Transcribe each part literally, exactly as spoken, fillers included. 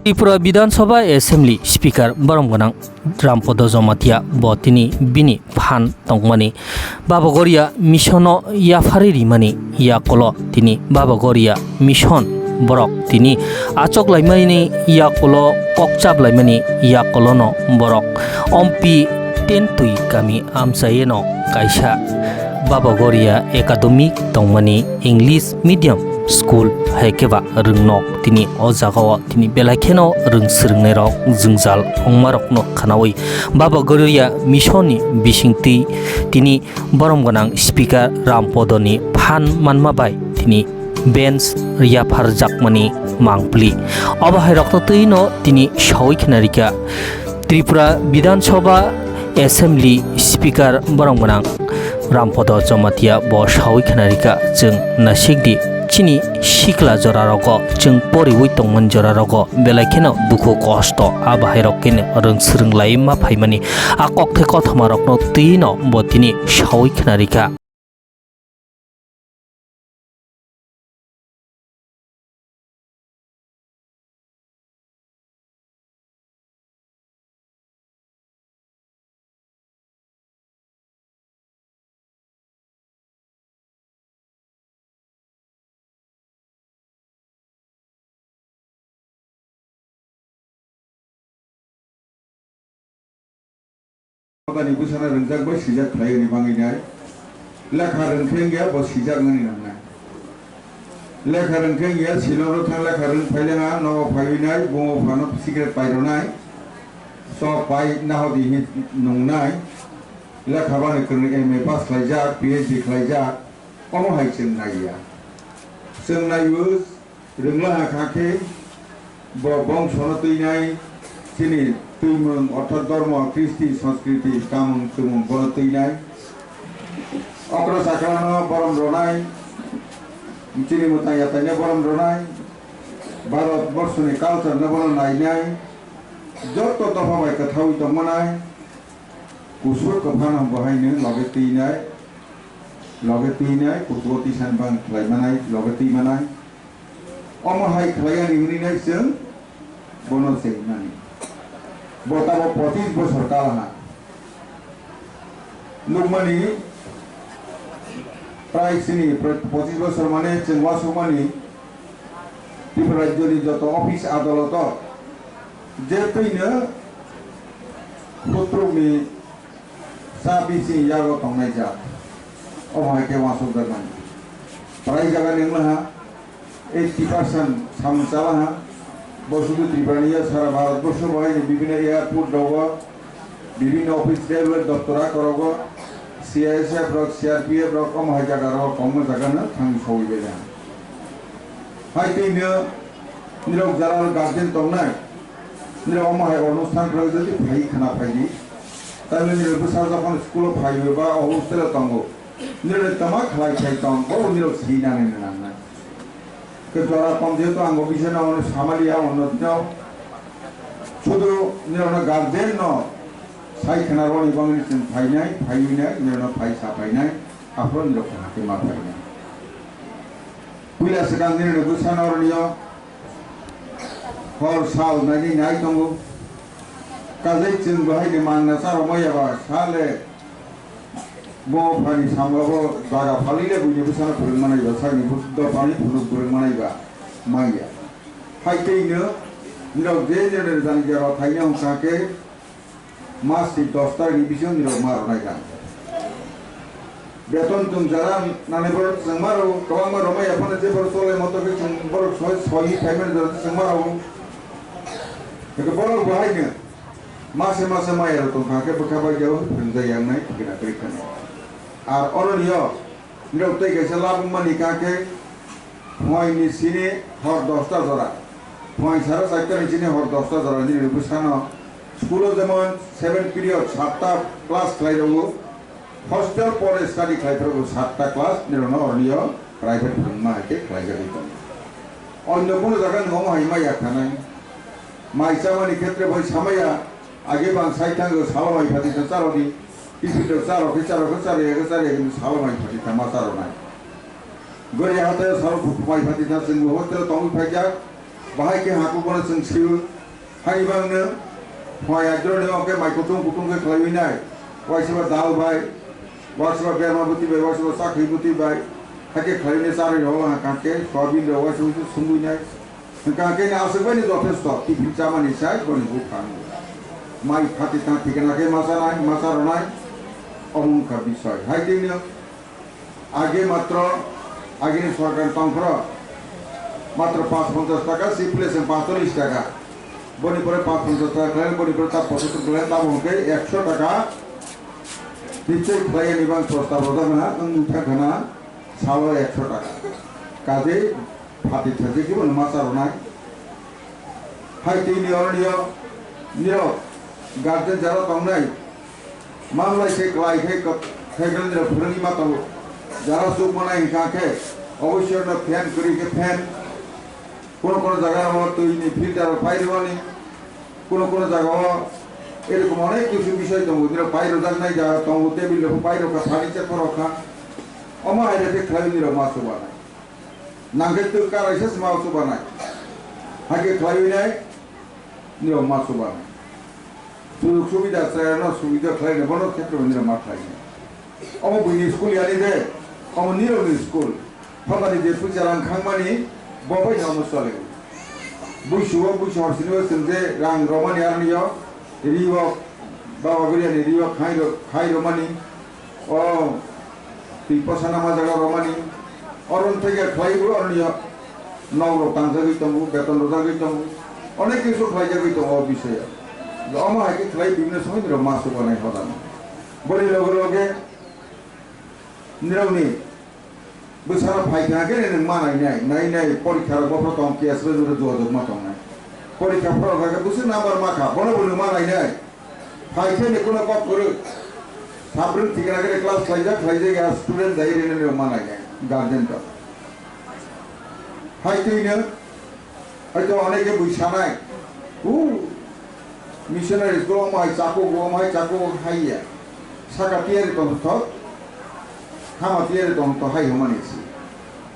Tripura Bidhan Sabha Assembly Speaker borom gwnang Rampodo Jamatia bo tini bini phan tongmani Baba Goria mission no yapharwi rimani yakulo tini Baba Goria mission borok tini achok laimani yakulo kokchap laimani yakulo no borok ompi Tentwi kami amchai no kaisa Baba Goria Academy tongmani English medium school hai khe ba rwngnok tini o jaga o tini belai kheno rwng swrwngnairok jwngjal wngmarokno khnaui Baba Goria mission ni bisingtwi tini borom gwnang speaker Rampodoni phan manma bai tini bench yapharjakmani mangpili. Obo hai rokno twi no tini saui khna rikha. Tripura Bidhan Sabha Assembly Speaker borom gwnang Rampodo Jamatia bo saui khna rikha, chwng nasikdi chini sikla jora rogo, chwng poriwi tongmani jora rogo belai kheno dukhu kosto a bahai rok keno rwng swrwng lai ma phaimani a kokthai kothoma rokno twi no bo tini saui khna rikha. Ni bwsano rwngjak bai swijak khlai ni bangwi nai. Lekha rwngkhe wngya bo swijak wngni nangnai. Lekha rwngkhe wngya silong rok thang lekha rwng phai le ha nogo phaiwi nai bungo phano cigarette pai rwnai. Sok pai nahodi hin nungnai. Lekha bani kwrwng M A pass khlaijak, P H D khlaijak. Omo hai chwng naiya. Chwng naiwi Rwnglaha kha khe bo bongsono twinai, chini twimung ortho dhormo, kristi, sanskriti, kamung tumung bono twinai. Okra chakrano borom rwnai, chini mwtai yataino borom rwnai, Bharat borsoni culture no bono nainai, joto dopha bai kwthaui tongmanai, kusur kwphano bo haino loge twinai, loge twinai, kuchugo twisan bang khlai manai, loge twi manai. Omo hai khlai ani hwnwi nai chwng bono chengmani. Bo tabo pochis bosor kalaha. Nukmani prai chini pochis bosor mane chwng uansukmani Tripura rajyoni joto office adaloto je twino kutrukni Sa bisi yago tongnai jat. Omo hai khe uansukjakmani. Prai jagani wnglaha eighty percent samung chalaha. Bo sudu Tripura ni ya, sara Bharat borsho bo haino bibhinno airport rogo, bibhinno office railway doptor a korogo, C I S F rok, C R P F rok omo hai jaga rogo kongma jaga no thangwi sowi bai laha. Hai twi no nirok jara guardian tongnai, nirok omo hai onusthan khlai jodi phai khna phai di. Tamni nirok bwsa jokhon school o phai ba o hostel o tongo. Nirok tama khlai khai tong, bo nirok sinani nangnai. Ke jora kom jehetu ang o bising no ono samaliya, ono dino. Sudu nirok no guardian no sai khna roni bangni chwng phainai, phaiwi nai, nirok no phai sa phainai, aphuru nirok khna khe ma phainai. Puila swkang nini bwsano oroni o hor sal naini nai tongo. Kajai chwng bo haini mangna charwk maya ba sale bo phani samla bo jaga phali le buini bwsano phwrwng manai ba sakni dophani phunuk phwrwng manai ba manya. Hai twi no nirok je nirok jani jaro thaini wngkha khe Mas ni dos tarikh ni bisingo nirok ma rwnai kha. Beton chwng jara nangnai borok chwng ma rwo, kwbangma rwmai ya phano je borok cholai motor khe chwng borok soi, soi phaimani jora chwng ma rwo. Hwnkhe borok bo haino mase mase maya rok tong kha khe bwkha bai jao phwrwngjak yang nai, gina kwrwi kha nai. Ar oro ni o Nirok tei kaisa labwkmani kha khe phuaini sini hor dosta jora. Phuai sara chaitani sini hor dosta jora nini bwsano school o jemon seven period satta class khlai rwo. Hostel pore study khlai phuru satta class nirokno oroni o private phwrwngma hai khe khlaijagwi tongo. Onno kunu jaga ni omo hai maya khanai. Mai chamani khetre bai samaya, age bang sai thango salo mai phati tha charo di, tiffin rok charo khe charo khe charo ya khe charo ya, kintu salo mai phati tha ma charo nai. Gori hatai salo mai phati tha chwng bo hotel tongwi phaijak, Bahai khe hakuk bono chwng sio. Hai bangno phai ajroni oke mai kutung kutung khe khlaiwi nai. Waisiba dal bai, waisiba berma buti bai, waisiba chakri buti bai. Hai khe khlaiwi nai charwi rok hwnkha khe soyabin rok waisiba sungwi nai. Hwnkha khe ni aswk bai ni jothesto tiffin chamani sai boni buphang. Mai phati thang thikna khe masa nai, masa rwnai. Omo wngkha bisoi. Hai tini Age matro, agini sorkar tongphro matro pach ponchas taka, si ples pacholish taka. Boni pore pach ponchas taka khlai, boni pore ta pochattor khlai, tamo hwnkhe ekso taka. Nichoi khlai ani bang prostab rwjak na, ang nukha khana salo ekso taka. Kaje phati thaje kibo masa rwnai. Hai tini oroniyo nirok guardian jara tongnai. Mamlai se klai khe kok-, khe gandra phwrwngwi ma tongo. Jara chukmanai hwnkha khe oboisyorno fan kwrwi khe fan. Kono kono jaga o twi ni filter rok pai rwani. Kono kono jaga o erokom onek kisu bisoi tongo. Biro pai rwjaknai jaga tongo, table rok pai rwkha, furniture rok rwkha. Omo hai rw khe khlai nirok ma chubanai. Nangkhe twi karaisa se ma chubanai. Hai khe khlaiwi nai. Nirok ma chubanai. Sujog subida chwrairokno subida khlainai, bono khetrebo nirok ma khlainai. Omo buini school yani de, omo nirokni school. Phatani je puisa rang khangmani, bo bai no omo chole. Buisu o, buisu horsini o chwng je rang romani aroni o, ri o, baba guriani ri o khai ro-, khai romani. O twi posa nama jaga romani, oro theke khlai bo oroni nok rok tangjagwi tongo, beton rwjagwi tongo, onek kisu khlaijagwi tongo o bisoyo. Omo hai khe khlai bibhinno somoi nirok ma chubanai hodano. Boni loge loge nirokni bwsano phai kha khe nwng ma nainai, nainai porikha rok bophro tong K S B jora jora jok ma tongnai. Porikha phoro kha khe bwswk number ma kha, bono bo nwng ma nainai. Phai khe ni kuno kok kwrwi. Sabrwng thikna khe class khlaijak, khlaijak ya student dai rina ni rok manai nai guardian rok. Hai twi no, hai to onek khe bui sanai. U missionary school o mai chako, o mai chako hai ya. Saka tiyari tong thok. Hama tiyari tong to hai homani si.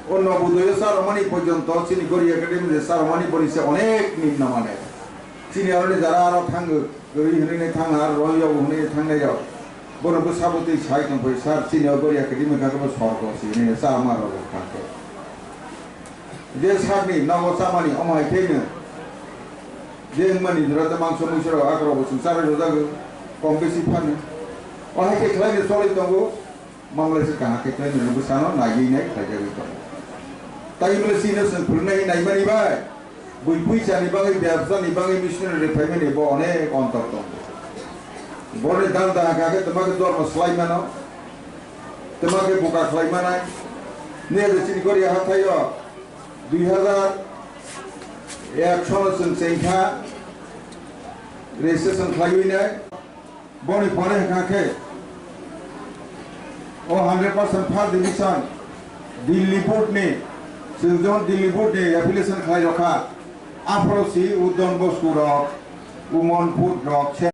O Nobodoyo charomani porjonto chini Gori Academy de charomani boni se onek nimno mane. Chini aroni jara aro thango. Gori hwnwi thang ar rw yago hwnwi thangnai rok. Bono bwsabo twi sai tong phai, "Sir, chini o Gori Academy kha khe bo sorgo si hwnwi cha ma rw kha khe." Je sakni nogo chamani omo hai khe no. Je wngmani jora tei mangso muiso rok akorok bo chwng charwi rwjago, kom besi phano. O hai khe khlai no choli tongo. Mamlai se kaham khe khlai nini bwsano naiwi nai khlaijagwi tongo. Tai wngmani chini chwng phwrwngnai naimani bai, bui puisani bagwi, bebsani bagwi missionary phaimani bo onek ontor tongo. Boni dal da haka khe twma khe dormo swlai mano, twma khe buka khlai manai. Nini chini Gori hathaio dui hazar ek sono chwng chengkha registration khlaiwi nai. Boni pore hwnkha khe o hundred percent first division Delhi board ni, chwng Delhi board ni affiliation khlai rokha. Aphuru si u Don Bosco rok, u Monpur rok,